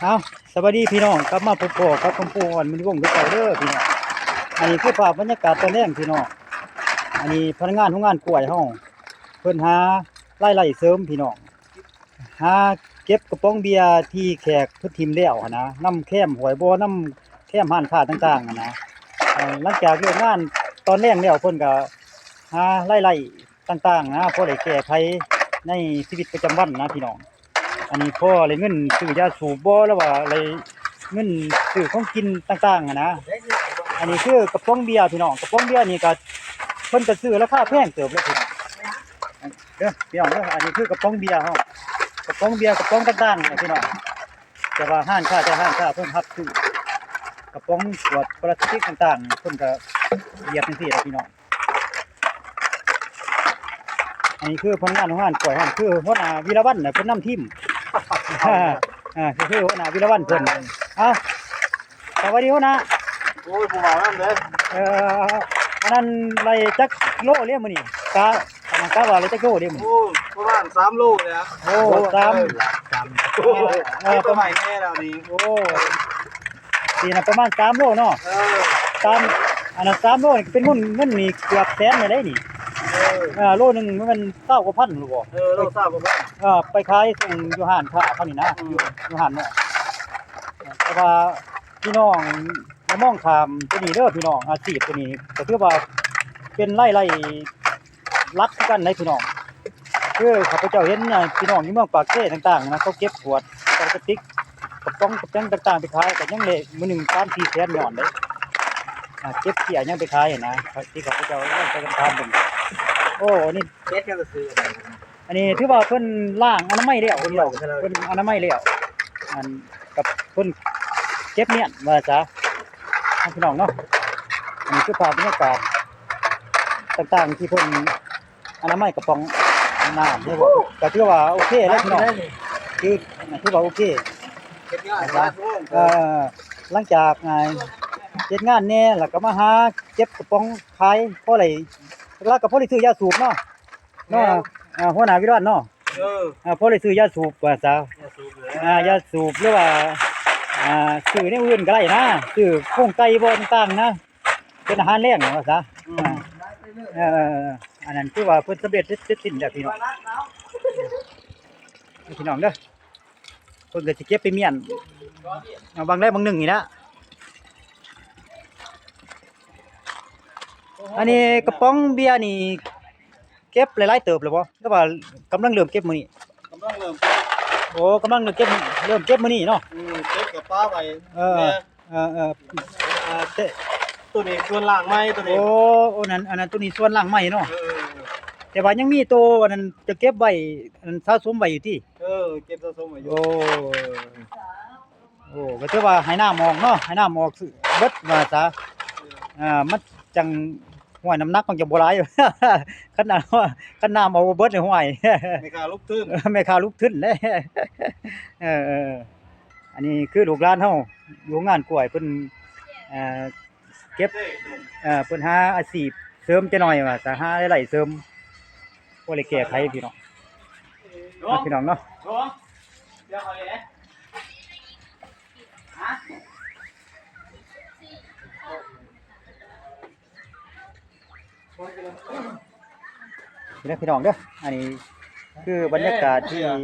ເອົາ ສະບາຍດີພີ່ນ້ອງ, ກັບມາພົບພໍ້ກັບຄຳພູອອນ ມະນີວົງຄືເກົ່າເດີພີ່ນ້ອງ. ອັນນີ້ຄືພາບບັນຍາກາດຕອນແລງພີ່ນ້ອງ. ອັນນີ້ພະນັກງານໂຮງງານກ້ວຍເຮົາ ເພິ່ນຫາລາຍໄດ້ເສີມພີ່ນ້ອງ, ຫາເກັບກະປ໋ອງເບຍທີ່ແຂກເພິ່ນຖິ້ມແລ້ວຫັ້ນນະ, ນຳແຄມຫ້ວຍບໍ່, ນຳແຄມຮ້ານຄ້າຕ່າງໆຫັ້ນນະ. ເອີ ຫຼັງຈາກເລີກງານຕອນແລງແລ້ວ ເພິ່ນກໍຫາລາຍໄດ້ຕ່າງໆນະ, ພໍໄດ້ແກ້ໄຂໃນຊີວິດປະຈຳວັນນະພີ່ນ້ອງ. ອັນນີ້ພໍໄດ້ເງິນຊື້ຢາສູບບໍ່ ຫຼືວ່າໄດ້ເງິນຊື້ຂອງກິນຕ່າງໆຫັ້ນນະ. ອັນນີ້ຄືກະປ໋ອງເບຍພີ່ນ້ອງ, ກະປ໋ອງເບຍນີ້ກໍເພິ່ນກໍຊື້ລາຄາແພງເຕີບເລີຍພີ່ນ້ອງເດີພີ່ນ້ອງເດີ. ອັນນີ້ຄືກະປ໋ອງເບຍເຮົາ, ກະປ໋ອງເບຍ ກະປ໋ອງຕ່າງໆນະພີ່ນ້ອງ. ແຕ່ວ່າຮ້ານຄ້າ ແຕ່ຮ້ານຄ້າເພິ່ນຮັບຊື້ກະປ໋ອງຂວດພລາສຕິກຕ່າງໆ ເພິ່ນກໍຫຽບຈັ່ງຊີ້ລະພີ່ນ້ອງ. ອັນນີ້ຄືພະນັກງານໂຮງງານກ້ວຍເຮົາ, ຄືຫົວໜ້າວິລະວັນນະ ເພິ່ນນຳທີມ. ອ່າ ຄື ຄືຫົວໜ້າວິລະວັນເພິ່ນ. ເອົ້າ ສະບາຍດີຫົວໜ້າ. ໂອ້ຍ ບໍ່ເວົ້ານຳເດີ. ເອີ ອັນນັ້ນໄດ້ຈັກໂລເດ້ມື້ນີ້? ກະ ອັນນັ້ນກະວ່າໄດ້ຈັກໂລເດ້ມື້ນີ້? ໂອ້ຍ ປະມານສາມໂລແຫຼະ. ໂອ້ ສາມ ເອີ ເອີ ປະມານແນ່ແລ້ວນີ້. ໂອ້ ນີ້ນະ ປະມານສາມໂລເນາະ. ເອີ ສາມ ອັນນັ້ນສາມໂລນີ້ເປັນເງິນ ເງິນນີ້ເກືອບແສນແລ້ວເດ້ນີ້. ເອີ ເອີ ໂລໜຶ່ງມັນແມ່ນຊາວກວ່າພັນຫຼືບໍ່? ເອີ ໂລຊາວກວ່າພັນ. ເອີ ໄປຂາຍສົ່ງຢູ່ຮ້ານຄ້າເຂົານີ້ນະ. ອືມ ຢູ່ ຢູ່ຮ້ານເນາະ. ເອີ ແຕ່ວ່າພີ່ນ້ອງຢ່າມອງຂ້າມຕົວນີ້ເດີພີ່ນ້ອງ, ອາຊີບຕົວນີ້ກໍຖືວ່າເປັນລາຍໄດ້ ຫຼັກຄືກັນເດ້ພີ່ນ້ອງ. ຄືຂ້າພະເຈົ້າເຫັນ ອ່າ ພີ່ນ້ອງຢູ່ເມືອງປາກເຊຕ່າງໆນະ ເຂົາເກັບຂວດພລາສຕິກ ກະປ໋ອງກະແປງຕ່າງໆໄປຂາຍ ກໍຍັງໄດ້ມື້ໜຶ່ງສາມສີ່ແສນຍ້ອນເດ້. ອ່າ ເກັບເບ້ຍຫຍັງໄປຂາຍຫັ້ນນະ ທີ່ຂ້າພະເຈົ້າລອງໄປຖາມເບິ່ງ. ໂອ້ ອັນນີ້ເກັບຫຍັງກໍຊື້ ອັນນີ້ຖືວ່າເພິ່ນລ້າງອະນາໄມແລ້ວ ເພິ່ນອະນາໄມແລ້ວ ອັນກັບເພິ່ນເກັບມ້ຽນວ່າຊະ ພີ່ນ້ອງເນາະ. ອັນນີ້ຄືພາບບັນຍາກາດຕ່າງໆທີ່ເພິ່ນ ອະນາໄມກະປ໋ອງນ້ຳ ກະຖືວ່າໂອເຄແລ້ວພີ່ນ້ອງ ຄືຖືວ່າໂອເຄ. ເຮັດງານ ເອີ ຫຼັງຈາກ ອ່າ ເຮັດງານແດ່ ແລ້ວກໍມາຫາເກັບກະປ໋ອງຂາຍ ພໍໄດ້ ຫຼັກໆກໍພໍໄດ້ຊື້ຢາສູບເນາະ ເນາະ. ແມ່ນ ອ່າ ຫົວໜ້າວິລະວັນເນາະ. ເອີ ອ່າ ພໍໄດ້ຊື້ຢາສູບວ່າຊະ ຢາສູບ ອ່າ ຢາສູບ ຫຼືວ່າ ອ່າ ຊື້ແນວອື່ນກໍໄດ້ນະ ຊື້ໂຄງໄກ່ບໍ່ຕ່າງໆນະ ເປັນອາຫານແລງວ່າຊະ. ອືມ ເອີ ອັນນັ້ນຖືວ່າເພິ່ນສຳເລັດເສັດສິ້ນແລ້ວພີ່ນ້ອງ ພີ່ນ້ອງເດີ. ເພິ່ນກໍຊິເກັບໄປມ້ຽນ ເອົາບາງແລບາງໜຶ່ງນີ້ລະ. ອັນນີ້ກະປ໋ອງເບຍນີ້ ເກັບຫຼາຍໆເຕີບແລ້ວບໍ່ ຫຼືວ່າກຳລັງເລີ່ມເກັບມື້ນີ້? ກຳລັງເລີ່ມເກັບ. ໂອ້ ກຳລັງເລີ່ມເກັບ ເລີ່ມເກັບມື້ນີ້ເນາະ. ອືມ ເກັບກັບປາໄວ້. ເອີ ເອີ ເອີ ເອີ ເອີ ໂຕນີ້ສ່ວນລ້າງໃໝ່ ໂຕນີ້. ໂອ້ ໂອ້ ນັ້ນ ອັນນັ້ນ ໂຕນີ້ສ່ວນລ້າງໃໝ່ເນາະ. ເອີ ແຕ່ວ່າຍັງມີໂຕອັນນັ້ນຈະເກັບໄວ້ ອັນສະສົມໄວ້ຢູ່ຕິ? ເອີ ເກັບສະສົມໄວ້ຢູ່. ໂອ້ ໂອ້ ກໍຖືວ່າໃຫ້ນ້ຳອອກເນາະ ໃຫ້ນ້ຳອອກເບິດວ່າຊະ. ເອີ ອ່າ ມັນຈັ່ງ ຫ້ວຍ ນ້ຳໜັກມັນຈະບໍ່ຫຼາຍ. ຄັນນ້ຳ ຄັນນ້ຳອອກບໍ່ເບິດນີ້ ຫ້ວຍ ແມ່ຄ້າຫຼຸບທຶນ ແມ່ຄ້າຫຼຸບທຶນເດ້. ເອີ ເອີ ອັນນີ້ຄືລູກຫຼານເຮົາຢູ່ໂຮງງານກ້ວຍ ເພິ່ນ ເອີ ເກັບ ເອີ ເພິ່ນຫາອາຊີບເສີມຈັກໜ້ອຍວ່າ ຈະຫາລາຍໄດ້ເສີມ ພໍໄດ້ແກ້ໄຂພີ່ນ້ອງ ພີ່ນ້ອງເນາະ. ນີ້ນະພີ່ນ້ອງເດີ ອັນນີ້ຄືບັນຍາກາດທີ່ ອັນ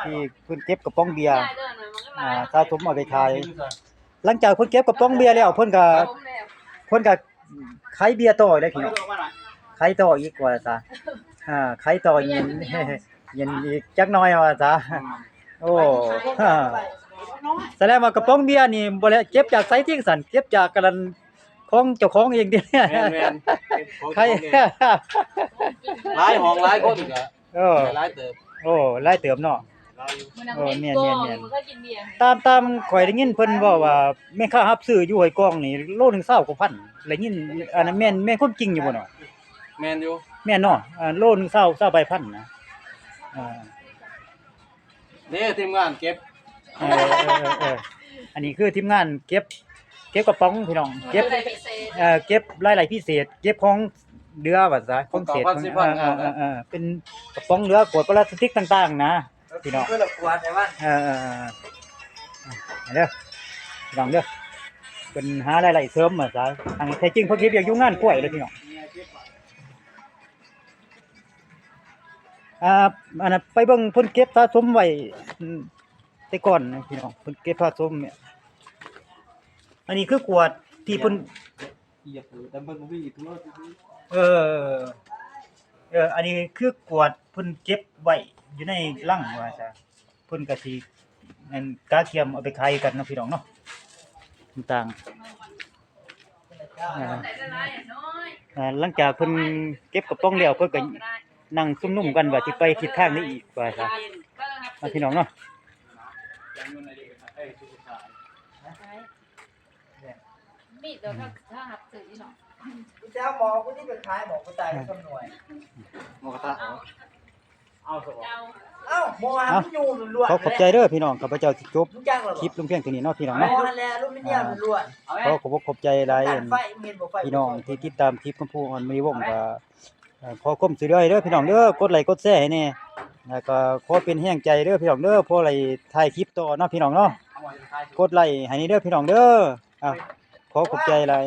ທີ່ເພິ່ນເກັບກະປ໋ອງເບຍ ອ່າ ສະສົມເອົາໄປຂາຍ. ຫຼັງຈາກເພິ່ນເກັບກະປ໋ອງເບຍແລ້ວ ເພິ່ນກໍ ເພິ່ນກໍຂາຍເບຍຕໍ່ໄດ້ພີ່ນ້ອງ ຂາຍຕໍ່ອີກວ່າຊະ. ອ່າ ຂາຍຕໍ່ ເຢັນ ເຢັນອີກຈັກໜ້ອຍວ່າຊະ. ໂອ້ ສະແດງວ່າກະປ໋ອງເບຍນີ້ບໍ່ໄດ້ເກັບຈາກໃສຕິ ຊັ້ນ ເກັບຈາກອັນນັ້ນ ຂອງເຈົ້າຂອງເອງຕິ? ແມ່ນໆ ເກັບຂອງເຈົ້າຂອງເອງ. ຫຼາຍຫ້ອງຫຼາຍຄົນກໍ ເອີ ຫຼາຍເຕີບ. ໂອ້ ຫຼາຍເຕີບເນາະ. ເອີ ແມ່ນໆໆ ຕາມ ຕາມຂ້ອຍໄດ້ຍິນເພິ່ນເວົ້າວ່າ ແມ່ຄ້າຮັບຊື້ຢູ່ຫ້ວຍກອງນີ້ໂລໜຶ່ງຊາວກວ່າພັນ ໄດ້ຍິນ. ອັນນັ້ນແມ່ນ ແມ່ນຄວາມຈິງຢູ່ບໍ່ເນາະ? ແມ່ນຢູ່. ແມ່ນເນາະ ໂລໜຶ່ງຊາວ ຊາວປາຍພັນນະ. ເອີ ເດ້ ທີມງານເກັບ. ເອີ ເອີ ເອີ ເອີ ອັນນີ້ຄືທີມງານເກັບ ເກັບກະປ໋ອງພີ່ນ້ອງ ເກັບ ເອີ ເກັບລາຍໄດ້ພິເສດ ເກັບຂອງເຫຼືອວ່າຊະ ຂອງເສດ ເອີ ເອີ ເອີ ເປັນກະປ໋ອງເຫຼືອ ຂວດພລາສຕິກຕ່າງໆນະ. ພີ່ນ້ອງ ເພື່ອລະກວນໃຫ້ມັນ ເອີ ເອີ ເອີ ເອີ ເດີ ພີ່ນ້ອງເດີ ເພິ່ນຫາລາຍໄດ້ເສີມວ່າຊະ. ອັນແທ້ຈິງເພິ່ນເຮັດວຽກຢູ່ງານກ້ວຍເດ້ພີ່ນ້ອງ. ອ່າ ອັນນັ້ນ ໄປເບິ່ງເພິ່ນເກັບສະສົມໄວ້ ອືມ ແຕ່ກ່ອນນະພີ່ນ້ອງ ເພິ່ນເກັບສະສົມເນຍ. ອັນນີ້ຄືກວດທີ່ເພິ່ນ ເອີ ເອີ ອັນນີ້ຄືກວດເພິ່ນເກັບໄວ້ຢູ່ໃນລັງວ່າຊະ. ເພິ່ນກະຊິ ອັນ ກະກຽມເອົາໄປຂາຍກັນເນາະພີ່ນ້ອງເນາະ ຕ່າງໆ. ອ່າ ອ່າ ຫຼັງຈາກເພິ່ນເກັບກະປ໋ອງແລ້ວ ເພິ່ນກະນັ່ງຊຸມນຸມກັນວ່າຊິໄປທິດທາງໃດອີກວ່າຊະ ເນາະພີ່ນ້ອງເນາະ. ມີແຕ່ຖ້າ ຖ້າຮັບຊື້ເນາະ ກູຈະເອົາໝໍກູນີ້ໄປຂາຍ ໝໍກູຕາຍ ອ່າ ສ່ວນໜ່ວຍ ໝໍກະທະ ເອົາ ເອົາ ເອົາ ໝໍຫາ ເອົາ ມັນຢູ່ລ້ວນ ຂໍຂອບໃຈເດີພີ່ນ້ອງ ຂ້າພະເຈົ້າຊິຈົບ ຮູ້ຈັກແລ້ວບໍ່? ຄລິບລົງພຽງເທົ່ານີ້ເນາະພີ່ນ້ອງເນາະ. ໝໍຫັ້ນແຫຼະ ອາລູມິນຽມລ້ວນ ອ່າ ຂໍຂອບອົກຂອບໃຈຫຼາຍ ອັນ ພີ່ນ້ອງທີ່ຕິດຕາມຄລິບຂອງຜູ້ອ່ອນມະນີວົງ ກະ ເອີ ຂໍຄວາມຊ່ວຍເຫຼືອເດີພີ່ນ້ອງເດີ ກົດໄລກົດແຊໃຫ້ແດ່ ແລ້ວກໍຂໍເປັນແຮງໃຈເດີພີ່ນ້ອງເດີ ພໍໄດ້ຖ່າຍຄລິບຕໍ່ເນາະພີ່ນ້ອງເນາະ. ກົດໄລໃຫ້ແດ່ເດີພີ່ນ້ອງເດີ ອ່າ ຂໍຂອບໃຈຫຼາຍ.